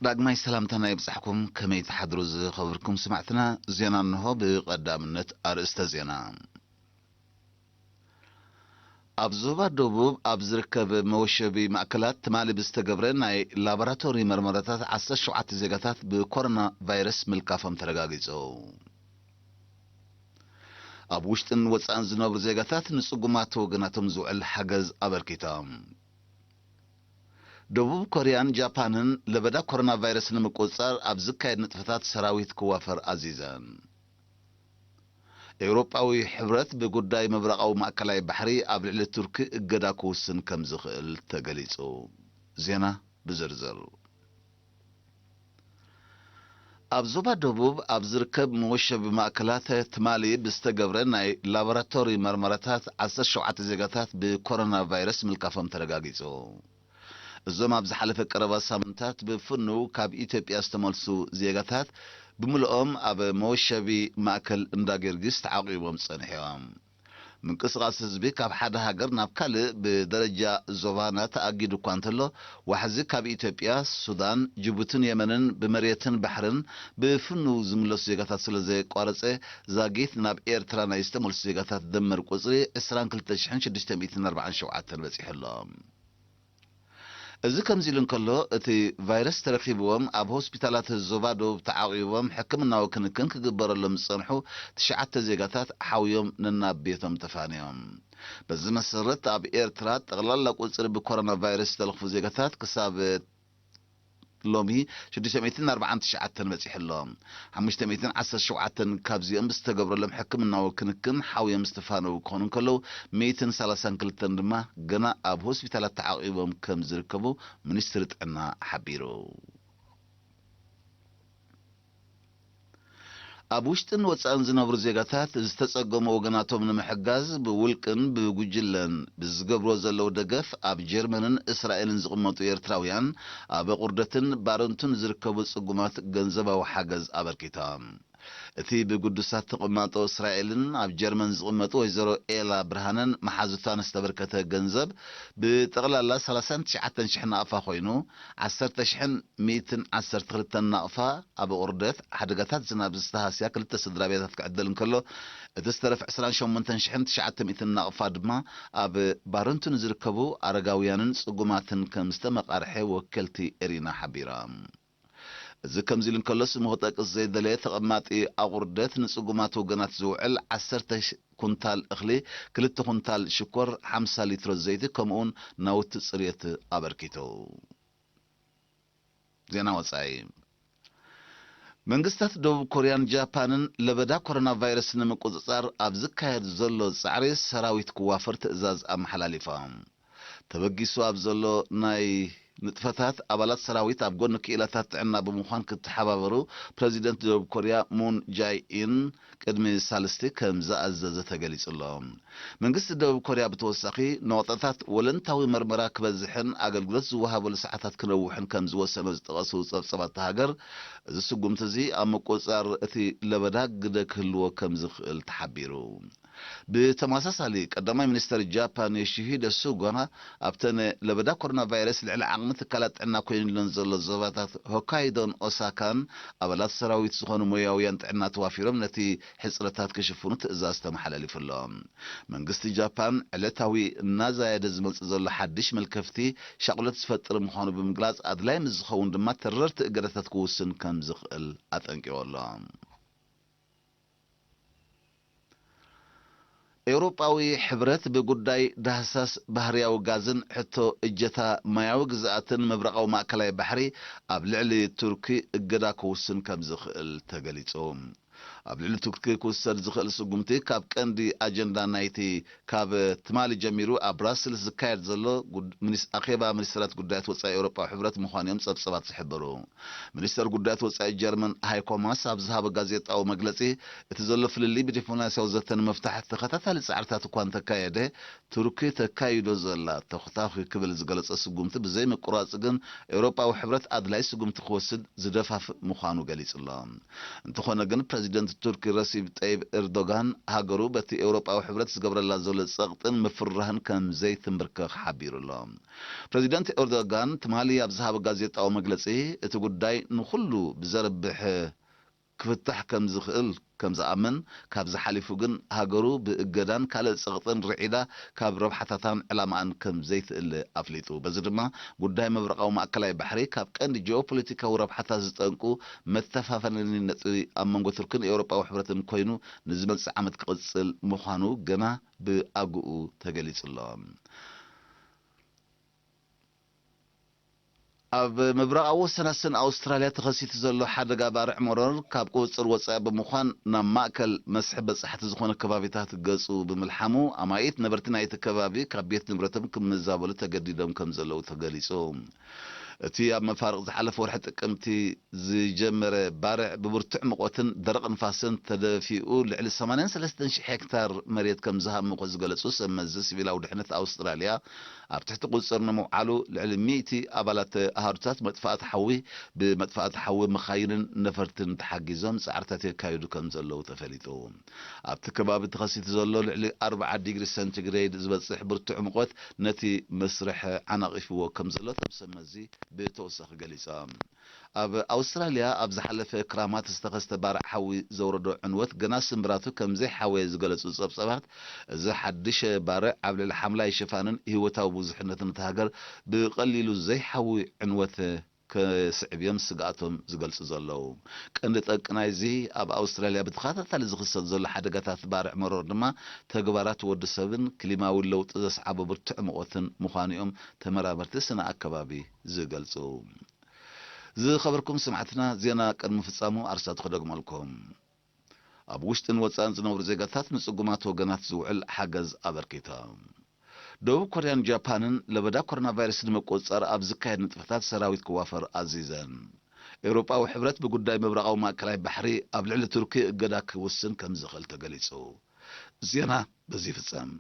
ዳግማይ ሰላምታና ይብጻሕኩም። ከመይ ትሓድሩ ዝኸበርኩም ስማዕትና? ዜና እንሆ። ብቐዳምነት ኣርእስተ ዜና። ኣብ ዞባ ደቡብ ኣብ ዝርከብ መወሸቢ ማእከላት ትማሊ ብዝተገብረ ናይ ላቦራቶሪ መርመራታት ዓሰርተ ሸውዓተ ዜጋታት ብኮሮና ቫይረስ ምልካፎም ተረጋጊጹ። ኣብ ውሽጥን ወጻእን ዝነብሩ ዜጋታት ንጽጉማት ወገናቶም ዝውዕል ሓገዝ ኣበርኪቶም። ደቡብ ኮርያን ጃፓንን ለበዳ ኮሮና ቫይረስ ንምቁጽጻር ኣብ ዝካየድ ንጥፈታት ሰራዊት ክዋፈር ኣዚዘን። ኤውሮጳዊ ሕብረት ብጉዳይ ምብራቓዊ ማእከላይ ባሕሪ ኣብ ልዕሊ ቱርኪ እገዳ ክውስን ከም ዝኽእል ተገሊጹ። ዜና ብዝርዝር። ኣብ ዞባ ደቡብ ኣብ ዝርከብ መወሸቢ ማእከላት ትማሊ ብዝተገብረ ናይ ላቦራቶሪ መርመራታት ዓሰርተ ሸውዓተ ዜጋታት ብኮሮና ቫይረስ ምልካፎም ተረጋጊጹ። እዞም ኣብ ዝሓለፈ ቀረባ ሳምንታት ብፍኑው ካብ ኢትዮጵያ ዝተመልሱ ዜጋታት ብምልኦም ኣብ መወሸቢ ማእከል እንዳ ጊዮርጊስ ተዓቂቦም ጸኒሖም። ምንቅስቓስ ህዝቢ ካብ ሓደ ሃገር ናብ ካልእ ብደረጃ ዞባና ተኣጊዱ እኳ እንተሎ፣ ዋሕዚ ካብ ኢትዮጵያ፣ ሱዳን፣ ጅቡትን የመንን ብመሬትን ባሕርን ብፍኑው ዝምለሱ ዜጋታት ስለ ዘየቋረጸ፣ ዛጊት ናብ ኤርትራ ናይ ዝተመልሱ ዜጋታት ድምር ቁጽሪ ዕስራን ክልተ ሽሕን ሽዱሽተ ሚእትን ኣርባዓን ሸውዓተን በጺሑ ኣሎ። እዚ ከምዚ ኢሉ እንከሎ፣ እቲ ቫይረስ ተረኺብዎም ኣብ ሆስፒታላት ዞባ ደቡብ ተዓቒቦም ሕክምናዊ ክንክን ክግበረሎም ዝጸንሑ ትሽዓተ ዜጋታት ሓውዮም ነናብ ቤቶም ተፋንዮም። በዚ መሰረት፣ ኣብ ኤርትራ ጠቕላላ ቁጽሪ ብኮሮና ቫይረስ ዝተለኽፉ ዜጋታት ክሳብ ሎሚ ሽዱሽተ ሚእትን ኣርባዓን ትሽዓተን በጺሑ ኣሎ። ሓሙሽተ ሚእትን ዓሰርተ ሸውዓተን ካብዚኦም ብዝተገብረሎም ሕክምናዊ ክንክን ሓውዮም ዝተፋነዉ ክኾኑ እንከለዉ፣ ሚእትን ሰላሳን ክልተን ድማ ገና ኣብ ሆስፒታላት ተዓቒቦም ከም ዝርከቡ ሚኒስትሪ ጥዕና ሓቢሩ። ኣብ ውሽጥን ወጻእን ዝነብሩ ዜጋታት ዝተጸገሙ ወገናቶም ንምሕጋዝ ብውልቅን ብጉጅለን ብዝገብርዎ ዘለዉ ደገፍ፣ ኣብ ጀርመንን እስራኤልን ዝቕመጡ ኤርትራውያን ኣብ ኣቑርደትን ባረንቱን ዝርከቡ ጽጉማት ገንዘባዊ ሓገዝ ኣበርኪቶም። እቲ ብግዱሳት ተቐማጦ እስራኤልን ኣብ ጀርመን ዝቕመጡ ወይዘሮ ኤላ ብርሃነን መሓዙታን ዝተበርከተ ገንዘብ ብጠቕላላ ሰላሳን ትሽዓተን ሽሕ ናቕፋ ኮይኑ፣ ዓሰርተ ሽሕን ሚእትን ዓሰርተ ክልተን ናቕፋ ኣብ ኣቑርደት ሓደጋታት ዝናብ ዝተሃስያ ክልተ ስድራ ቤታት ክዕደል እንከሎ፣ እቲ ዝተረፈ ዕስራን ሸሞንተን ሽሕን ትሽዓተ ሚእትን ናቕፋ ድማ ኣብ ባረንቱ ንዝርከቡ ኣረጋውያንን ጽጉማትን ከም ዝተመቓርሐ ወከልቲ ኤሪና ሓቢሮም። እዚ ከምዚ ኢሉ እንከሎ፣ ስሙ ክጠቅስ ዘይደለየ ተቐማጢ ኣቑርደት ንጽጉማት ወገናት ዝውዕል ዓሰርተ ኩንታል እኽሊ፣ ክልተ ኩንታል ሽኮር፣ ሓምሳ ሊትሮ ዘይቲ፣ ከምኡውን ናውቲ ጽርየት ኣበርኪቱ። ዜና ወጻኢ። መንግስታት ደቡብ ኮርያን ጃፓንን ለበዳ ኮሮና ቫይረስ ንምቁጽጻር ኣብ ዝካየድ ዘሎ ጻዕሪ ሰራዊት ክዋፈር ትእዛዝ ኣመሓላሊፎም። ተበጊሱ ኣብ ዘሎ ናይ ንጥፈታት፣ ኣባላት ሰራዊት ኣብ ጎኒ ክኢላታት ጥዕና ብምዃን ክተሓባበሩ ፕረዚደንት ደቡብ ኮርያ ሙን ጃይ ኢን ቅድሚ ሳልስቲ ከም ዝኣዘዘ ተገሊጹ ኣሎ። መንግስቲ ደቡብ ኮርያ ብተወሳኺ፣ ነቑጣታት ወለንታዊ መርመራ ክበዝሕን ኣገልግሎት ዝወሃበሉ ሰዓታት ክነውሕን ከም ዝወሰነ ዝጠቐሱ ጸብጸባት እታ ሃገር፣ እዚ ስጉምቲ እዚ ኣብ ምቁጽጻር እቲ ለበዳ ግደ ክህልዎ ከም ዝኽእል ተሓቢሩ። ብተመሳሳሊ፣ ቀዳማይ ሚኒስተር ጃፓን ዮሺሂደ ሱጋ፣ ኣብተን ለበዳ ኮሮና ቫይረስ ልዕሊ ዓቕሚ ትካላት ጥዕና ኮይኑለን ዘሎ ዞባታት ሆካይዶን ኦሳካን ኣባላት ሰራዊት ዝኾኑ ሞያውያን ጥዕና ተዋፊሮም ነቲ ሕጽረታት ክሽፍኑ ትእዛዝ ተመሓላሊፉ ኣሎ። መንግስቲ ጃፓን ዕለታዊ እናዛየደ ዝመጽእ ዘሎ ሓድሽ መልከፍቲ ሻቕሎት ዝፈጥር ምዃኑ ብምግላጽ፣ ኣድላይ ምስ ዝኸውን ድማ ተረርቲ እገዳታት ክውስን ከም ዝኽእል ኣጠንቂቑ ኣሎ። ኤውሮጳዊ ሕብረት ብጉዳይ ዳህሳስ ባህርያዊ ጋዝን ሕቶ እጀታ ማያዊ ግዝኣትን ምብራቓዊ ማእከላይ ባሕሪ ኣብ ልዕሊ ቱርኪ እገዳ ክውስን ከም ዝኽእል ተገሊጹ። ኣብ ልዕሊ ቱርኪ ክውሰድ ዝኽእል ስጉምቲ ካብ ቀንዲ ኣጀንዳ ናይቲ ካብ ትማሊ ጀሚሩ ኣብ ብራስልስ ዝካየድ ዘሎ ጉድ-፣ ሚኒስ-፣ ኣኼባ ሚኒስትራት ጉዳያት ወጻኢ ኤውሮጳዊ ሕብረት ምዃኑ እዮም ጸብጸባት ዝሕብሩ። ሚኒስተር ጉዳያት ወጻኢ ጀርመን ሃይኮ ማስ ኣብ ዝሃቦ ጋዜጣዊ መግለጺ፣ እቲ ዘሎ ፍልልይ ብዲፕሎማስያዊ ዘተ ንምፍታሕ ተኸታታሊ ጻዕርታት እኳ እንተካየደ፣ ቱርኪ ተካይዶ ዘላ ተኹታኹ ክብል ዝገለጸ ስጉምቲ ብዘይምቁራጽ ግን፣ ኤውሮጳዊ ሕብረት ኣድላይ ስጉምቲ ክወስድ ዝደፋፍእ ምዃኑ ገሊጹ ኣሎ። እንተኾነ ግን፣ ፕረዚደንት ቱርኪ ረሲብ ጠይብ ኤርዶጋን ሃገሩ በቲ ኤውሮጳዊ ሕብረት ዝገብረላ ዘሎ ጸቕጥን ምፍርራህን ከም ዘይትምብርከኽ ሓቢሩ ኣሎ። ፕረዚደንት ኤርዶጋን ትማሊ ኣብ ዝሃቦ ጋዜጣዊ መግለጺ፣ እቲ ጉዳይ ንኹሉ ብዘርብሕ ክፍታሕ ከም ዝኽእል ከም ዝኣምን፣ ካብዚ ሓሊፉ ግን ሃገሩ ብእገዳን ካልእ ጸቕጥን ርዒዳ ካብ ረብሓታታን ዕላማኣን ከም ዘይትእለ ኣፍሊጡ። በዚ ድማ ጉዳይ ምብራቓዊ ማእከላይ ባሕሪ ካብ ቀንዲ ጂኦፖለቲካዊ ረብሓታት ዝጠንቁ መተፋፈኒ ነጥቢ ኣብ መንጎ ቱርክን ኤውሮጳዊ ሕብረትን ኮይኑ ንዝመጽእ ዓመት ክቕጽል ምዃኑ ገና ብኣግኡ ተገሊጹ ኣሎ። ኣብ ምብራቓዊ ወሰናስን ኣውስትራልያ ተኸሲቱ ዘሎ ሓደጋ ባርዕ መሮር ካብ ቁጽጽር ወጻኢ ብምዃን ናብ ማእከል መስሕብ በጻሕቲ ዝኾነ ከባቢታት ገጹ ብምልሓሙ፣ ኣማኢት ነበርቲ ናይቲ ከባቢ ካብ ቤት ንብረቶም ክመዛበሉ ተገዲዶም ከም ዘለዉ ተገሊጹ። እቲ ኣብ መፋርቕ ዝሓለፈ ወርሒ ጥቅምቲ ዝጀመረ ባርዕ ብብርቱዕ ሙቐትን ደረቕ ንፋስን ተደፊኡ ልዕሊ ሰማንያን ሰለስተን ሽሕ ሄክታር መሬት ከም ዝሃመኾ ዝገለጹ ሰብ መዚ ሲቪላዊ ድሕነት ኣውስትራልያ፣ ኣብ ትሕቲ ቁጽጽር ንምውዓሉ ልዕሊ ሚእቲ ኣባላት ኣሃዱታት መጥፋእቲ ሓዊ ብመጥፋእቲ ሓዊ መኻይንን ነፈርትን ተሓጊዞም ጻዕርታት የካይዱ ከም ዘለዉ ተፈሊጡ። ኣብቲ ከባቢ ተኸሲቱ ዘሎ ልዕሊ ኣርብዓ ዲግሪ ሰንቲግሬድ ዝበጽሕ ብርቱዕ ሙቐት ነቲ መስርሕ ዓናቒፍዎ ከም ዘሎ እቶም ሰብ መዚ ብተወሳኺ ገሊጾም። ኣብ ኣውስትራልያ ኣብ ዝሓለፈ ክራማት ዝተኸስተ ባርዕ ሓዊ ዘውረዶ ዕንወት ገና ስምብራቱ ከም ዘይሓወየ ዝገለጹ ጸብጻባት፣ እዚ ሓድሽ ባርዕ ኣብ ልዕሊ ሓምላይ ሽፋንን ህይወታዊ ብዙሕነትን እታ ሃገር ብቐሊሉ ዘይሓዊ ዕንወት ከስዕብ እዮም ስግኣቶም ዝገልጹ ዘለዉ። ቀንዲ ጠንቂ ናይዚ ኣብ ኣውስትራልያ ብተኸታታሊ ዝኽሰት ዘሎ ሓደጋታት ባርዕ መሮር ድማ ተግባራት ወዲ ሰብን ክሊማዊ ለውጢ ዘስዓቦ ብርቱዕ ሙቐትን ምዃኑ እዮም ተመራመርቲ ስነ ኣከባቢ ዝገልጹ። ዝኸበርኩም ሰማዕትና፣ ዜና ቅድሚ ፍጻሙ ኣርስታቱ ክደግመልኩም። ኣብ ውሽጥን ወጻእን ዝነብሩ ዜጋታት ንጽጉማት ወገናት ዝውዕል ሓገዝ ኣበርኪቶም። ደቡብ ኮርያን ጃፓንን ለበዳ ኮሮና ቫይረስ ንምቁጽጻር ኣብ ዝካየድ ንጥፈታት ሰራዊት ክዋፈር ኣዚዘን። ኤውሮጳዊ ሕብረት ብጉዳይ ምብራቓዊ ማእከላይ ባሕሪ ኣብ ልዕሊ ቱርኪ እገዳ ክውስን ከም ዝኽእል ተገሊጹ። ዜና በዚ ይፍጸም።